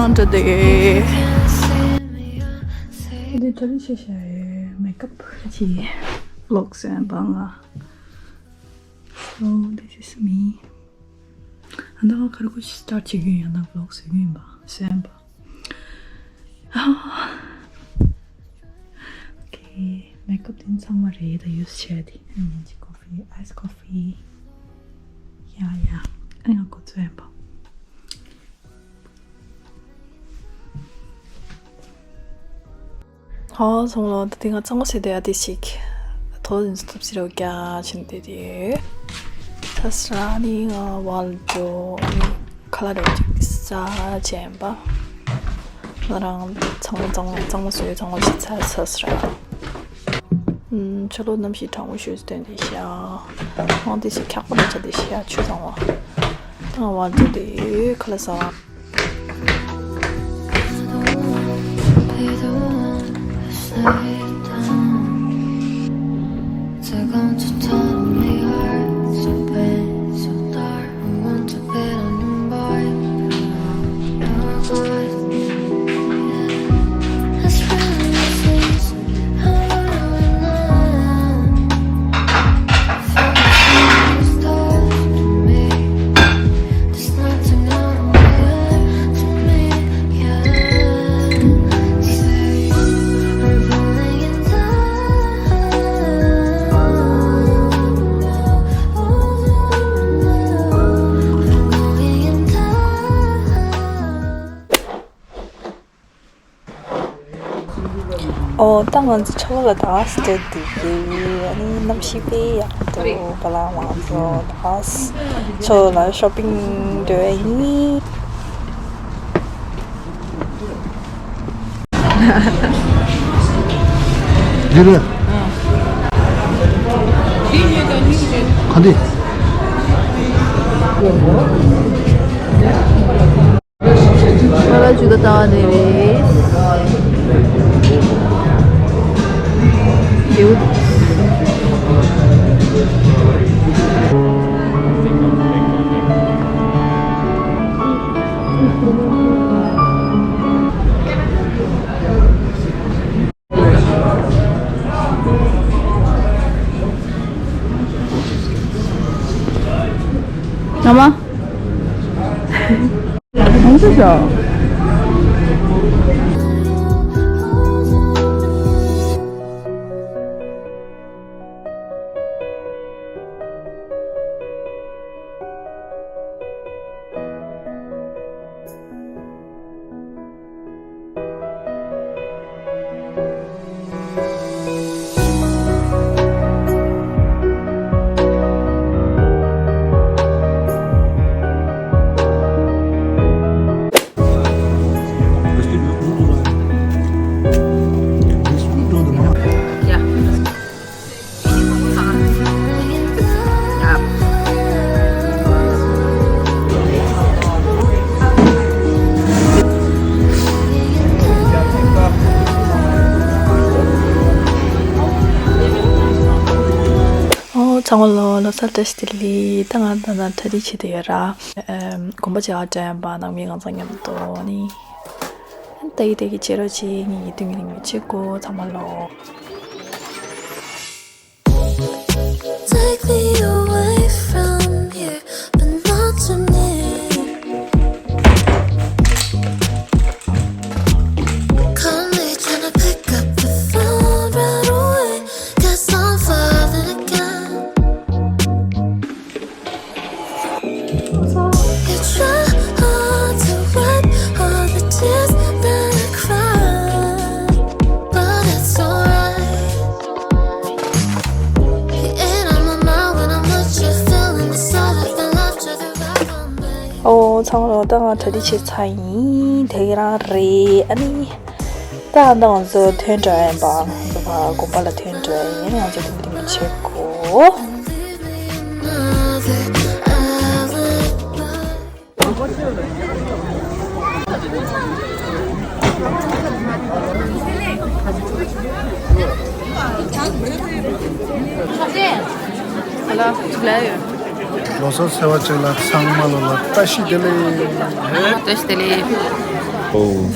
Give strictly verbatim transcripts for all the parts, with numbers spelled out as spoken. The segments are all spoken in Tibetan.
འདི་གྲ་རིགས་ཤེས་བྱ་ཡི་མེག་ཨབ་ཀྱི་ཝི་ལོག་བཟོས་པ་ང་། So this is me. ཨ་ནི་ང་ཁ་ར་ཁུ་ཤི་སི་ཊར་ཊི་བྱེད་ཀྱི་ཡིན། ཡང་ན་ཝི་ལོག་བཟོ་གི་ཡིན་པ་བཟོས་པ། ཨོ་ཁེ། མེག་ཨབ་དེ་ཚང་མ་རེད། ད་ཡུ་སི་བྱས་ཏེ། ཨ་ནི་ཀོ་ཕི། ཨའི་སི་ཀོ་ཕི། ཡ་ཡ། ཨ་ནི་ང་ཁོ་ཚོ་ཡིན་པ། ཧོ་སོང་ལོ། ད་དེ་ང་གཙང་མ་བྱེད་དེ་ཡ་དེ་ཞིག་ཐོ་འཛིན་ཐུབ་སི་རོ་རྒྱ་ཆེན་དེ་དེ། ད་སི་ར་ནི་ང་ཝལ་ཇོ་ནི་ཁ་ལ་རེ་ཅིག་ས་ཆེན་པ། ང་རང་ཚང་མ་གཙང་མ་གཙང་མ་བཟོས། གཙང་མ་བྱེད་ཚར་ས་སི་ར། ཨུམ། ཆུ་ལོག་གནམ་གཤིས་གྲང་མོ་ཞུ་སྟོན་དེ་ཤ། ང་དེ་ཞིག་འཁྱག་པ་ལ་ཆ་དེ་ཤ་ཆུ་ཚང་བ། ང་ཝལ་ཇོ་དེ་ཁ་ལ་ས། ཨོ། ད་ང་ཚོ་ཆ་ལ་ད་སྟེ་འདུག་གི། ཨ་ནི་གནམ་གཤིས་དཔེ་ཡག་འདུག་པ་ལ། ང་ཚོ་ད་ཆོ་ལ་ཤོ་པིང་འགྲོ་ཡ་ཡིན། འདི་རེད། ག་འདི། ང་ལ་ཇུས་ཏ་ལྟ་བ་དེ་རེད། ཡོད། ཨ་མ། ཨང་ཅི་ཤོ། ཨོ། ཚང་མ་ལོ་ལོ་གསར་བཀྲ་ཤིས་བདེ་ལེགས། ད་ང་ད་ན་གྲ་སྒྲིག་བྱེད་དུ་ཡོད་ར། ཨེམ། དགོན་པ་བྱ་བ་དྲན་པ་ནང་མི་གང་ཚང་མཉམ་དུ་ནི། ཏེ་ཏེ་གི་ཆེ་རོ་ཆེ་ངེད་ཀྱི་དུས་ངེད་རིང་མི་ཆེ་གོ། ཚང་མ་ལོ། Take me away from here, but not tonight. Call me, tryna pick up the phone right away. Guess I'm falling again. You try hard to wipe all the tears that I cried, but it's alright. You ain't on my mind when I'm with you, feeling the side of the laughter that I run away. ཨོ། ཚང་མ་ལོ། ད་ང་གྲ་སྒྲིག་བྱས་ཚར་ཡིན། དེ་རང་རེད། ཨ་ནི། ད་ང་ཚོ་ཐོན་འགྲོ་ཡིན་པ། ང་ཚོ་ཕ་དགོན་པ་ལ་ཐོན་འགྲོ་ཡིན། ང་ཚོ་དེ་འདྲ་མི་བྱེད་གོ། ལོ་གསར་ཚེས་པ་གཅིག་ལ་ཚང་མ་ལོ་ལ་བཀྲ་ཤིས་བདེ་ལེགས། བཀྲ་ཤིས་བདེ་ལེགས། Oh.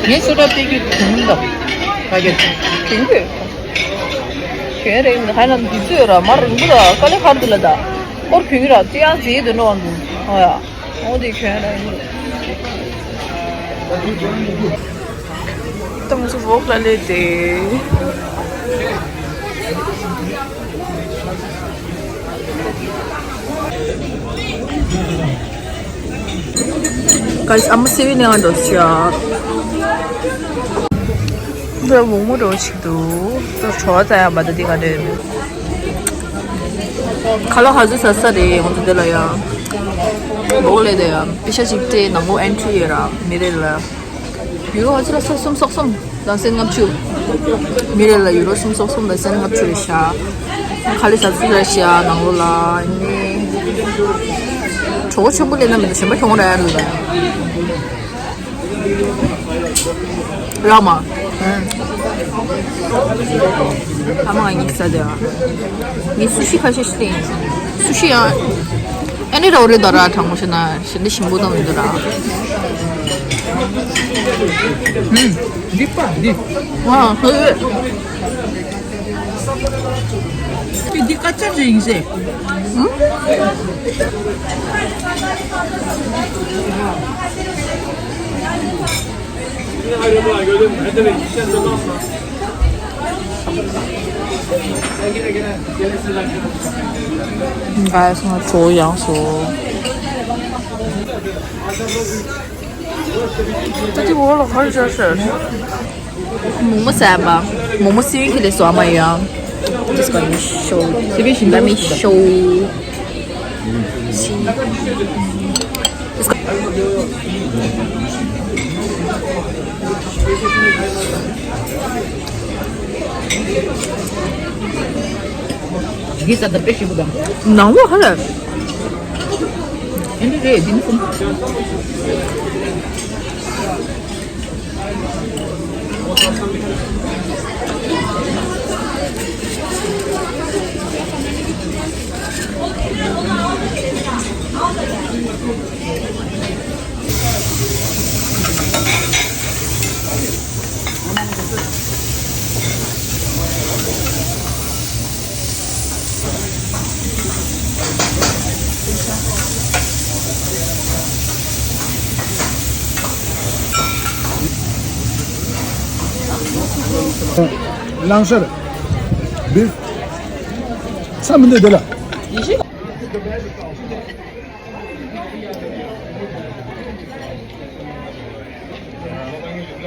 ངས་སོ་ཊ་སྤྲད་རྒྱུ་དེ་མིན་འདུག་ད་རྒྱུ་དེ་གྱོན་གྱི་ཡོད། གྱོན་རེད། ཧ་ལམ་དུས་ཚོད་ར་མར་རིང་པོ་ལ་དཀའ་ལས་ཁག་འདུག་ལ། ད་སྐོར་གྱོན་གྱི་ར་ཅི་ཡང་བྱེད་དུ་འགྲོ་བ་འདུག་ཨོ་ཡ། ཨོ་དེ་གྱོན་ར་ཡིན། ཏང་སུ་བོག་ལ་ལས་ཏེ། ག་ཨ་མ་སེ་བི་ནས་འགྲོ་ཤག་འདི་མོག་མོག་འདྲ་ཞིག་འདུག་ད་བྲོ་བ་ཙམ་ཡང་མ་འདུག་འདི་ག་འདྲ་ཡོད་མེད། ཁ་ལག་ག་ཚོད་ཟ་ས་རེད། ང་ཚོ་འདི་ལ་ཡ་བོག་ལས་དེ་ཡ་པེ་ཤ་ཅིག་སྤྲད། ནང་ལོགས་ཨེན་ཊི་རི་ཡོད་ར། མི་རེ་ལ་ཡུ་རོ་ཨ་ཅི་ལ་ས་གསུམ་སོག་གསུམ་དང་སེན་ལྔ་བཅུ། མི་རེ་ལ་ཡུ་རོ་གསུམ་སོག་གསུམ་དང་སེན་ལྔ་བཅུ་རེད་ཤག་ཁ་ལག་ཟ་ཚུལ་རེད་ཤག་ནང་ལོགས་ལ་ནི་གྲོད་ཁོག་ཆེན་པོ་སླེབས་ན་མི་འདུག་གཞན་པ་གྱོང་ར་ཡ་རུ་ལ། རག་མ། ཨ་མ་ང་གཉིས་ཟ་དེ་ཨ། ངས་སུ་ཤི་ཁ་ཤས་ཤིག་ལེན། སུ་ཤི་ཡང་ཨ་ནི་ར་འོ་རེད་ད་ར། དྲང་མོ་བཤད་ན་གཞན་དེ་ཞིམ་པོ་དང་མི་འདུག་ར། ཧུམ། འདི་པ་འདི། ཨ་ཧོ། འདི་དཀར་ཆ་རེད་ཟེར། ཧུམ། འགའ་སོང་བྲོ་ཡང་སོ། ད་དེ་འོག་ལ་ག་རེ་བཞག་ཤག་མོག་མོག་ཟ་བ། མོག་མོག་སི་བིང་གི་ལས་སོ་ཨ་མ་ཡང་། Just gonna show. Let me show. འདི་ཟ་ད་དཔེ་ཞིམ་པོ་དང་། ནང་ལོགས་ཧ་ལས། ཨེ་འདི་རེད། འདི་ནི་གསུམ། ལང་ཤར། འདི། ས་མི་འདི་འདི་ལ།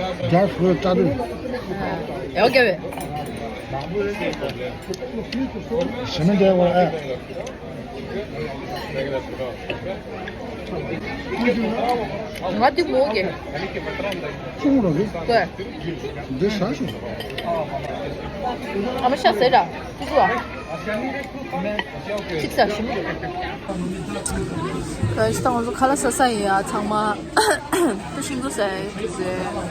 རྒྱ་ཧོས་ཀྲ་དུ། ཡོ་གེ་བེ། ཞི་མི་འདྲ་བ་ཨ། ང་དེ་མོ་གེ། ཁྱུང་རོ་གེ། ཀོ། འདི་ཤ་ཤོ། ཨ་མ་ཤ་ཟེར་ར། ཏུ་ཏུ་ཨ། ཅིག་ས་ཞིམ། ཁ་ཤས་ང་ཚོ་ཁ་ལག་ཟ་ས་ཡིན་ཡ་ཚང་མ། ཏུ་ཤིང་ཏུ་ཟ་ཡ་ཟེར།